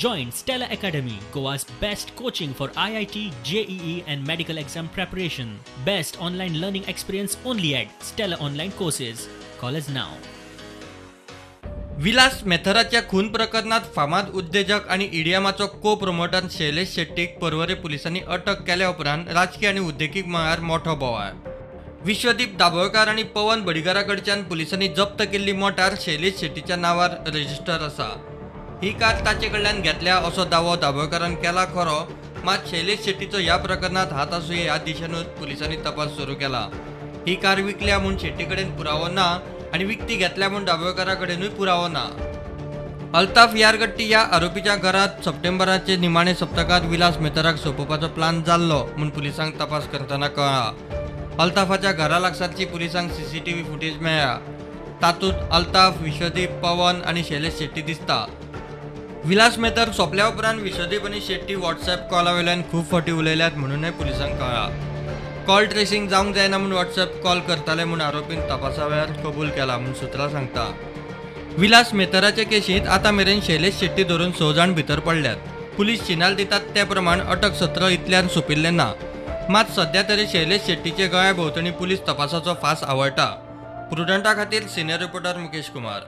Join Stella Academy, Goa's best coaching for IIT, JEE and medical exam preparation. Best online learning experience only at Stella Online Courses. Call us now. विलास मेथराच्या खून प्रकरणात फामाद उद्देजक आनी ईडीएमाचो को promoter Shailesh शेट्टीक पर्वरे पुलिसांनी अटक केल्या उपरांत राजकी आनी उद्देगीक मळार मोठो बोवाळ. विश्वदीप दाभोळकार आनी पवन बडिगारा कडच्यान पुलिसांनी जप्त केल्ली मोटार शैलेश शेट्टीच्या नांवार रजिस्टर आसा. ही कार ताचे कडल्यान घेतल्या असो दावो दाभोळकारान केला खरो, मात शैलेश शेट्टीचो ह्या प्रकरणात हात आसुये ह्या दिशेनूच पुलिसांनी तपास सुरू केला. ही कार विकल्या म्हूण शेट्टी कडेन पुरावो ना आनी विकती घेतल्या म्हूण दाभोळकारा कडेनूय पुरावो ना. अल्ताफ यारगट्टी ह्या आरोपीच्या घरांत सप्टेंबराचे निमाणे सप्तकांत विलास मेथराक सोंपोवपाचो प्लान जाल्लो म्हूण पुलिसांक तपास करतना कळ्ळा. अल्ताफाच्या घरा लागसारची पुलिसांक सीसीटीव्ही फुटेज मेळ्ळ्या. तातूंत अल्ताफ, विश्वदीप, पवन आनी शैलेश शेट्टी दिसता. विलास मेथर सोंपल्या उपरांत विश्वदीप आनी शेट्टी व्हॉट्सएप कॉला वयल्यान खूब फावटी उलयल्यात म्हणूनय पुलिसांक कळ्ळा. कॉल ट्रेसिंग जावंक जायना म्हूण व्हॉट्सएप कॉल करताले म्हूण आरोपीन तपासा वेळार कबूल केला म्हूण सुत्रां सांगता. विलास मेथराचे केशींत आतां मेरेन शैलेश शेट्टी धरून 6 जाण भितर पडल्यात. पुलीस शिनाल दितात ते प्रमाण अटक सत्र इतल्यान सोंपिल्लें ना. मात सद्या तरी शैलेश शेट्टीचे गळ्या भोंवतणी पुलीस तपासाचो फास आवळटा. प्रुडंटा खातीर सिनियर रिपोर्टर मुकेश कुमार.